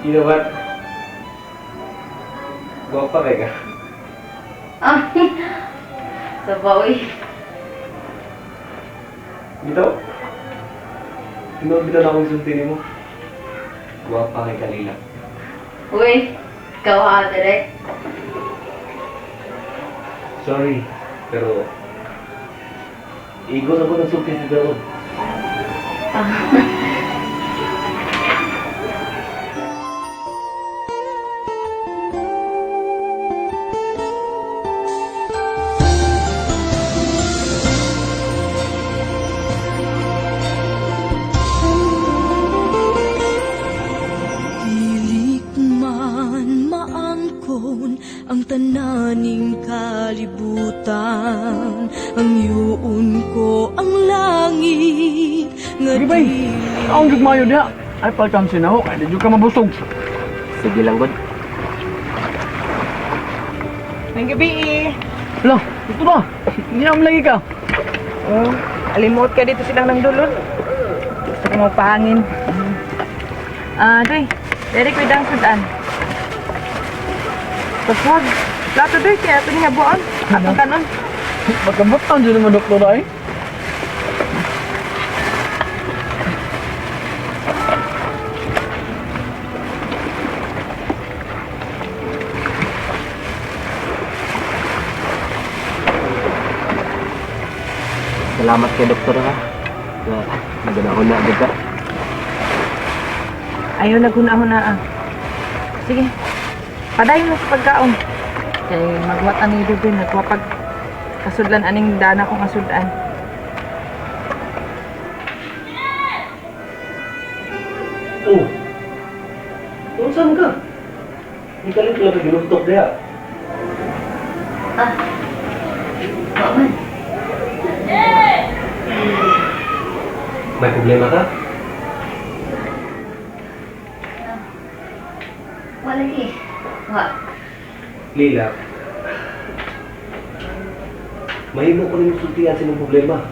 You know what? Gwapa kay ka. Ah, sa bawi. Dito? Tinuod bitaw na akong sulti nimo. Gwapa kay Kalila. Uy, ikaw ha, Derek. Sorry, pero igo na ko nagsulti sa daon. Dili man maangkon ang tananing kalibutan, ang yuon ko ang langit nga Sige, bay. dili Kaon jud maayo diha. Ay palkam sinaho kay di jud ka mabusog. Sige lang, God. May gabi eh. Hala, ito ba? Niyam lagi ka. Oh, alimot ka dito silang ng dulon. Gusto ko magpahangin. Ah, doy. Dere ko idang sudan. Paswag. Plato doy kaya ito niya buon. Atong kanon. Pagkabutan jud mo doktor ay. Salamat kay doktor ha. Na naganahon na agad ka. Ayaw naghuna-huna ah. Sige. Padayon mo sa pagkaon. Kay magwat ang ido doy nagwapag kasudlan aning dana kong asudan. Oh! Unsan ka? Hindi ka lang talaga ginuktok diha. Ah, wa man. May problema ka? Wala lagi. Wa. Lila, mahimo ko rin sultihan sa imong problema.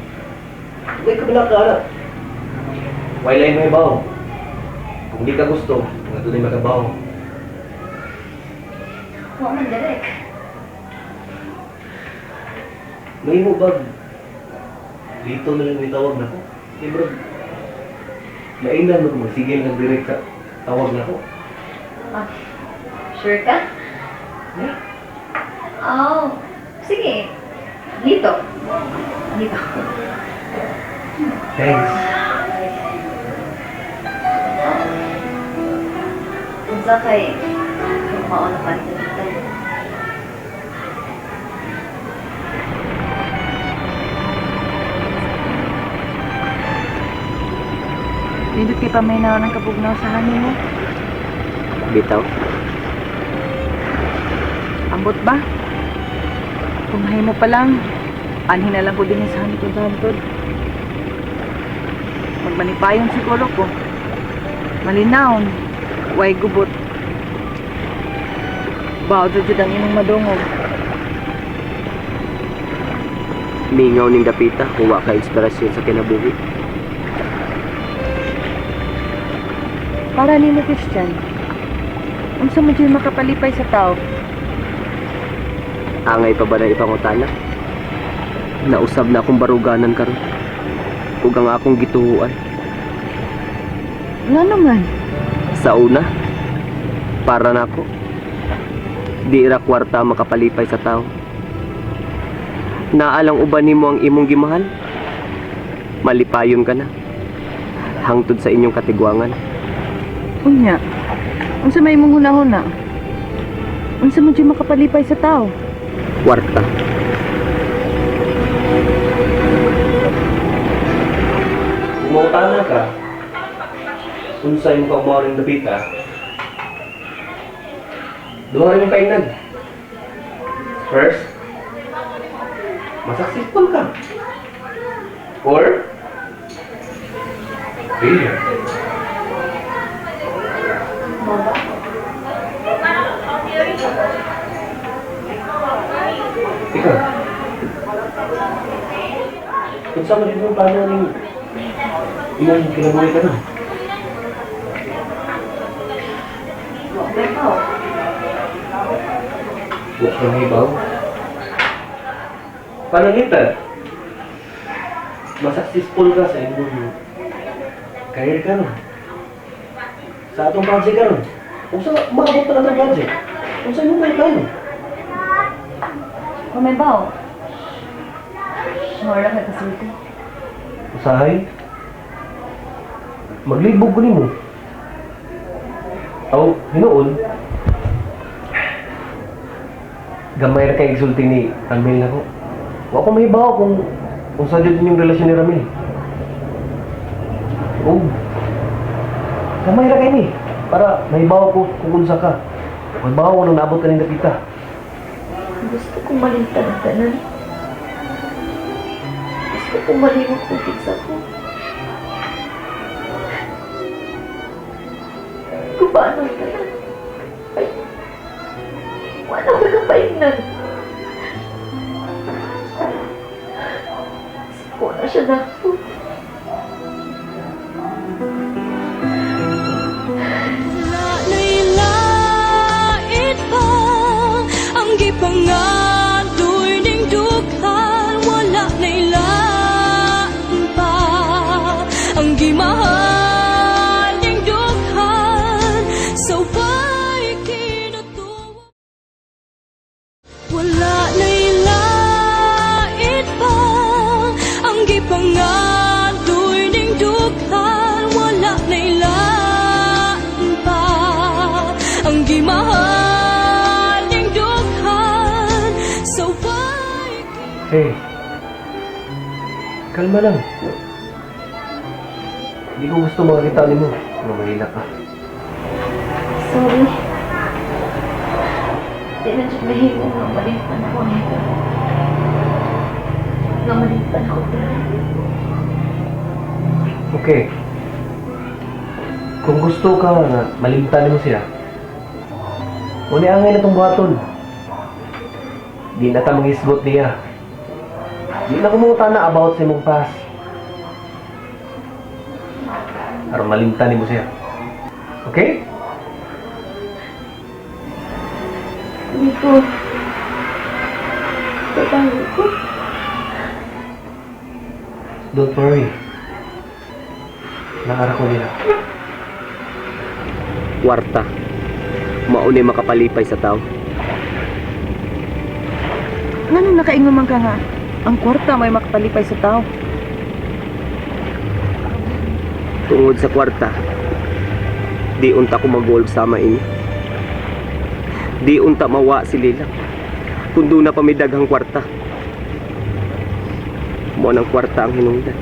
Huwag ka bala ka, anak. Why lain may bawo? Kung di ka gusto, nga doon ay makabaw. Wa man, Derek. Mahimo ba? Dito na lang may tawag na ko. Eh bro, lainan mo kung magsigil ng direct sa tawag na ko. Ah, sure ka? Yeah. Oh, sige. Dito. Dito. Thanks. Unsa kay kung mauna pa sa doktor? Nindot kay paminaw ng kabugnaw sa hanin mo. Bitaw. Ambot ba? Kung mahimo pa lang, anhin na lang ko din sa hantod hantod. Magmanipayon siguro ko. Malinawon, way gubot. Bawd jud ang imong madungog. Mingaw ning dapita, huwa ka inspirasyon sa kinabuhi. Para nimo, Christian, unsa mo jud makapalipay sa tao? Angay pa ba na ipangutana? Nausab na akong baruganan karon. Ug ang akong gituhuan. Nga naman. Sa una, para nako. Di ra kwarta makapalipay sa tao. Naalang uban nimo ang imong gimahal? Malipayon ka na. Hangtod sa inyong katigwangan. Unya, unsa may imong hunahuna? Unsa mo jud makapalipay sa tao? Kwarta. Kung mautana ka, unsa imong kaumaw rin dapita, duha rin yung paingnan. First, masuccessful ka. Or, failure. Mo ba? Ikaw, unsa man din yung plano ning imong kinabuhi karon? Wa ka mahibaw. Pananglitan, mas successful ka sa imong career karon. Sa atong project karon. Unsa maabot pa na atong project? Unsa imong may plano? Kung may baw, mawala ka kasulti. Usahay, maglibog ko nimo. Aw, hinuon. Gamay ra kay igsulti ni Ramil nako. Wa ko mahibaw kung unsa jud inyong relasyon ni Ramil. Oh. Gamay ra kay ni para mahibaw ko kung unsa ka. Mahibaw ko nung naabot ka ning dapita. Gusto kong malimtan ang tanan. Gusto kong malimot kung kinsa ko. Kung paano ang tanan. Ay, wala ko kapaingnan. Siko na siya na ako. Wala na'y lait pa ang gipangadoy ning dughan. Wala na'y lain pa ang gimahal ning dughan. Sa way kinatuwa, wala na'y lait pa ang gipangadoy ning dughan. Wala na'y lain pa ang gimahal ning dughan. Sa way Hey, kalma lang. Hindi ko gusto makakita nimo. Nga mahila ka. Sorry. Di na siya mahimo nga malimtan ako ang hita. Nga malimtan ako tanan. Okay. Kung gusto ka nga malimtan mo siya, uni angay na tong buhaton. Di na ta mangisgot niya. Di na kumuta na about sa imong past. Aron malimtan nimo siya. Okay? Dito. Tatago ko. Don't worry. Naara ko nila. Kwarta. Mauni makapalipay sa tao. Nganong nakaingon man ka nga, ang kwarta may makapalipay sa tao. Tungod sa kwarta, di unta ko mag-golf sama ini. Di unta mawa si Lila. Kung doon na pa may daghang kwarta. Mo ng kwarta ang hinungdan.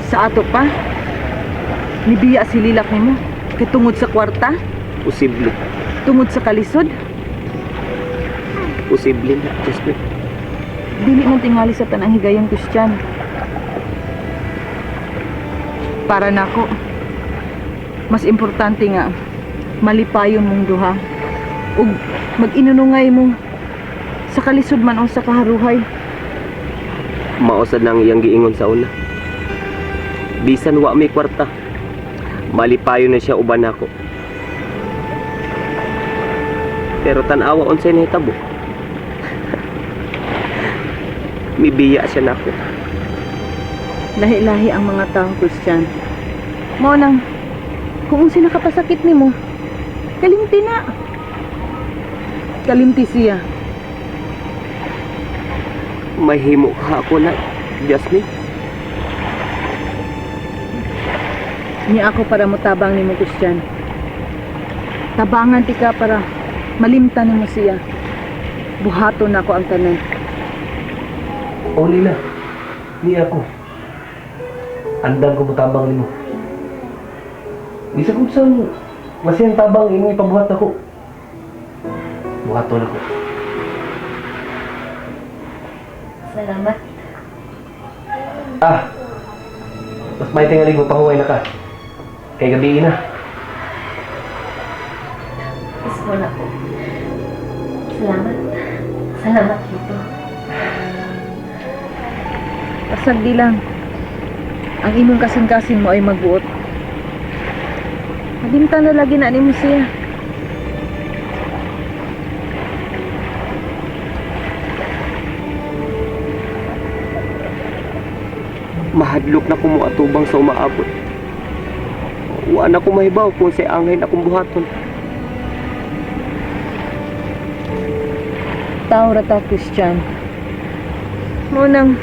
Sa ato pa, nibiya si Lilak nimo kay tungod sa kwarta, Posible. tungod sa kalisod, Posible na, Jasmine. dili man tingali sa tanang higayon, Christian. Para nako, mas importante nga malipayon mong duha ug mag-inunungay mo sa kalisod man o sa kaharuhay. Mausad na ang iyang giingon sa una. Bisan wa may kwarta, malipayo na siya uban ako. Pero tan-awa unsay nahitabo. Mibiya siya nako. Lahi-lahi ang mga tao, Christian. Mao nang kung unsa nakapasakit nimo, kalimti na. Kalimti siya. Mahimo ka ako na, Jasmine. Ni ako para motabang nimo, Christian. Tabangan ti ka para malimtan nimo siya. Buhaton nako ang tanan. O Lila, ni ako. Andam ko mutabang nimo. Bisa kung saan masiyang tabang imong ipabuhat ako. Buhaton ako. Salamat. Ah, mas may tingalig mo pahuway na ka. Kay gabi na. Kiss mo na ko. Salamat. Salamat, Lito. Pasagdi lang. Ang imong kasing-kasing mo ay magbuot. Malimtan na lagi na nimo siya. Mahadlok na ko mo atubang sa umaabot. Wa na ko mahibaw kung say angay na akong buhaton. Tao ra ta, Christian. Mao nang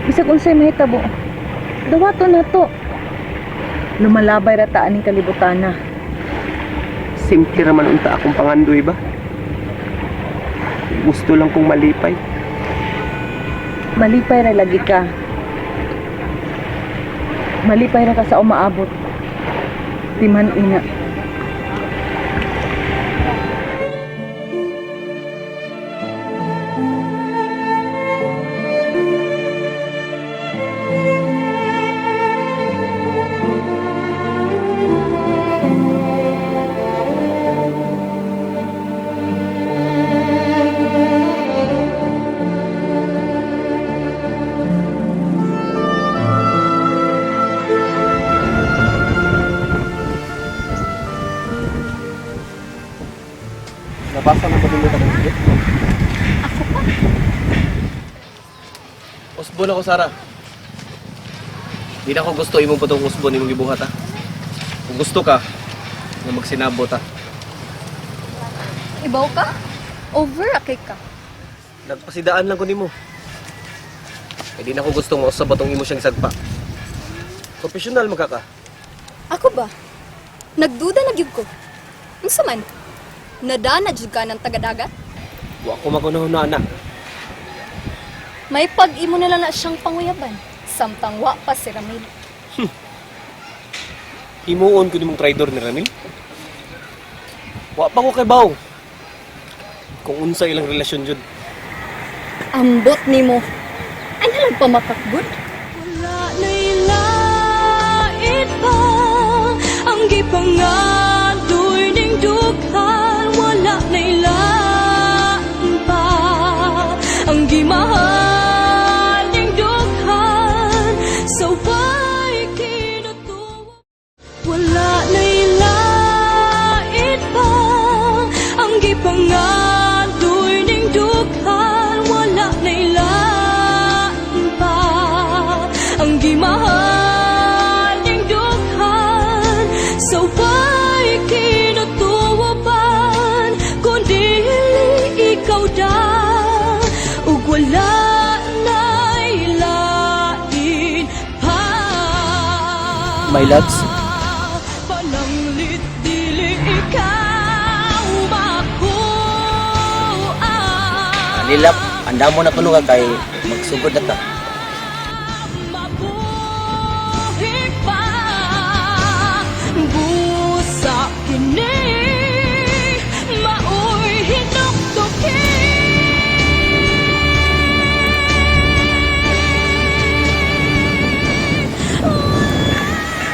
bisag unsay mahitabo, dawaton na to. Lumalabay ra ta aning kalibutana. Simple raman unta akong pangandoy ba? Gusto lang kong malipay. Malipay ra lagi ka. Malipay ra ka sa umaabot. Timan ina. Nabasa na ba din mo tanong? Ako pa. Usbon ako, Sara. Di na ko gusto imong patong usbon imong gibuhat ha. Kung gusto ka, nga magsinabot ha. Ibaw ka? Over akay ka. Nagpasidaan lang ko nimo. Eh di na ko gusto nga usab atong imo siyang sagpa. Professional magka ka. Ako ba? Nagduda na gyud ko. Unsa man? Nadana jud ka ng tagadagat? Wa ko magunahuna na. May pag-imo na lang na siyang panguyaban. Samtang wa pa si Ramil. Himuon ko nimong traidor ni Ramil. Wa pa ko kay baw. Kung unsa ilang relasyon jud. Ambot nimo. Ay nalang pa makakgud. Wala na'y lait pa ang gipangandoy ning dughan. Wala na'y lain pa ang gimahal ning dughan. Sa way kinutuwa. Wala na'y lait pa ang gipangandoy ning dughan. Wala na'y lain pa ang gimahal ning dughan. Sa way kinutuwapan, kundi ikaw da ug wala na'y lain pa. My loves. Pananglit dili ikaw makuha. Lilap, anda mo na kuno ka kay magsugod na ta. Mabuhi pa. Busa kini maoy hinuktukin.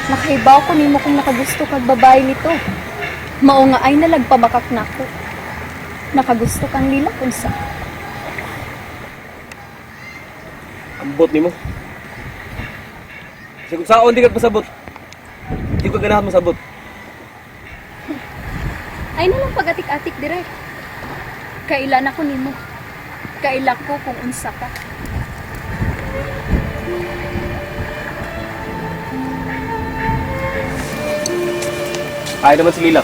Nakahibaw ko nimo kung nakagusto kag babae nito. Mao nga ay nalagpabakak nako. Nakagusto kang lila unsa. Ambot nimo. Kasi kung saon di ka pasabot. Di ko ganahan masabot. Ay nalang pag-atik-atik dire. Kailan ako nimo. Kaila ko kung unsa ka. Ay naman si Lila.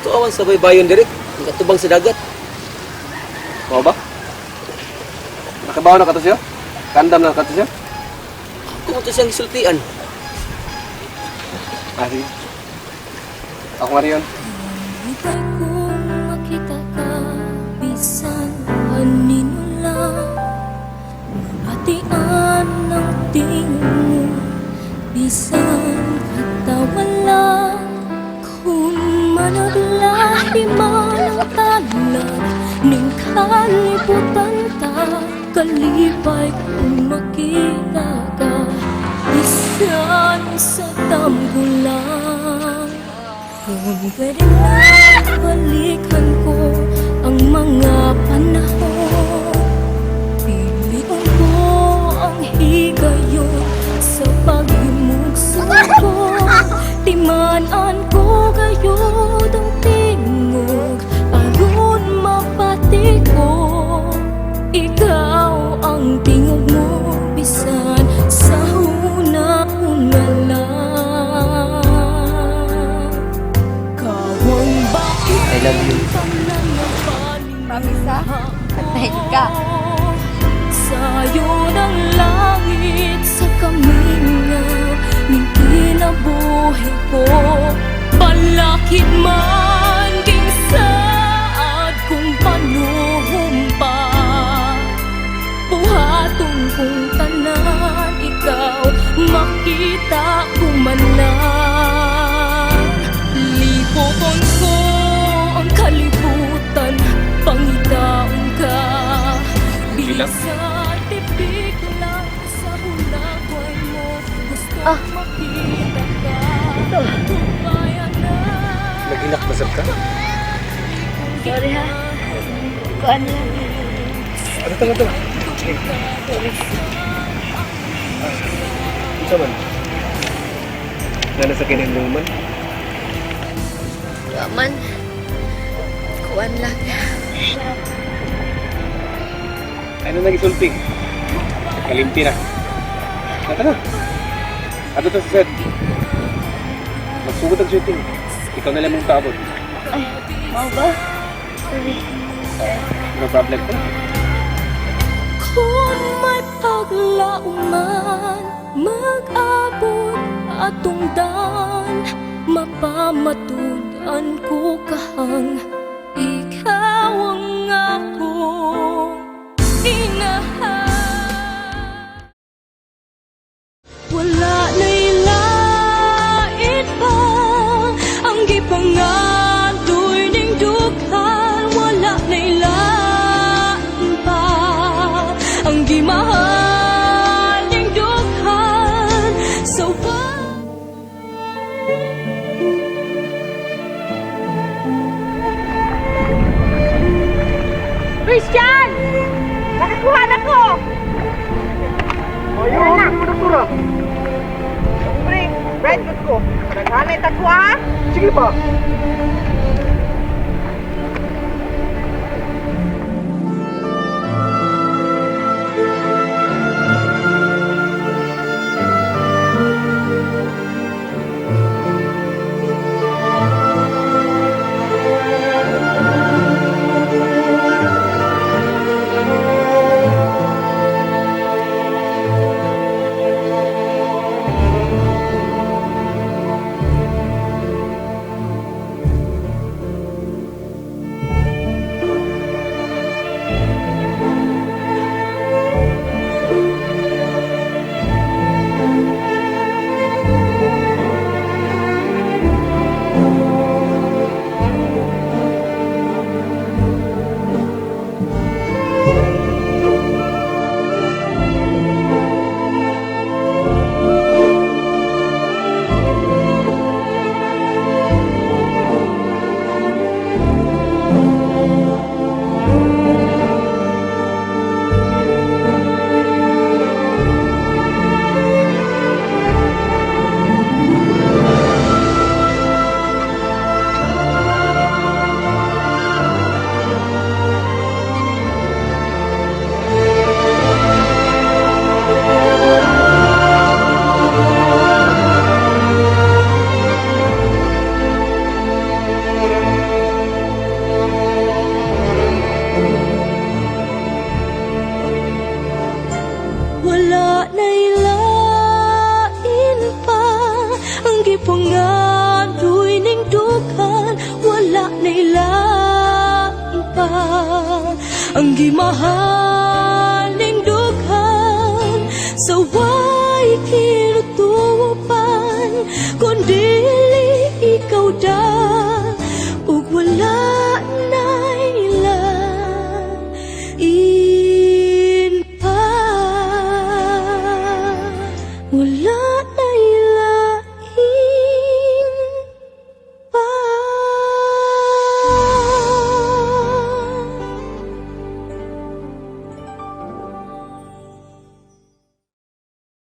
Tuawan sa baybayon direk, katubang sa dagat. Mao ba? Nakabaw na ka to siya? Kandam na ka to siya? Kung ito siyang gisultian. Ah, sige. Ako nga riyon. Ika'y kung makita ka, bisan anino lang, mabatian ng tingin mo, bisan katawa lang. Kung managlahi man ang talag ning kalibutan ta, kalipay kung makita ka, bisan sa tambo lang. Kung pwede lang balikan ko ang mga panahon, piliin ko ang higayon sa paghimugso ko. Timan love you. Promise ha? Patay ka. Sayo ng langit sa kamingaw ning kinabuhi ko. Balakid man king saad kung panuhumpa, buhaton kong tanan, ikaw makita ko man lang. Libuton ko ang kalibutan, pangitaon ka. Lilak. Bisan tibik lang sa hulagway mo, gusto makita ka. Humaya na. Naghilak ba sab ka? Sorry ha. Kuan lang. Ano to, ano to? Sige. Unsa man? Nana sa kinahanglan? Wa man. Kuan lang. Ano nang isulti? Kalimti na. Nata na. Ato to sa set. Magsugod ang shooting. Ikaw na lang mong taabot. Ay, mao ba? Sorry. No problem. Kung may paglaoman, mag-abot atong dan, mapamatud-an ko kahang ikaw ang akong inahan. Wala na'y lain pa ang gipangandoy ning dughan. Wala na'y lain pa ang gimahal ning dughan. So what? Christian! Nakakuha na ko! Ayaw, mo, doktora. Siyempre, bright good ko. Naghanay ta ko ha? Sige pa. Wala na'y lain pa ang gipangandoy ning dughan. Wala na'y lain pa ang gimahal.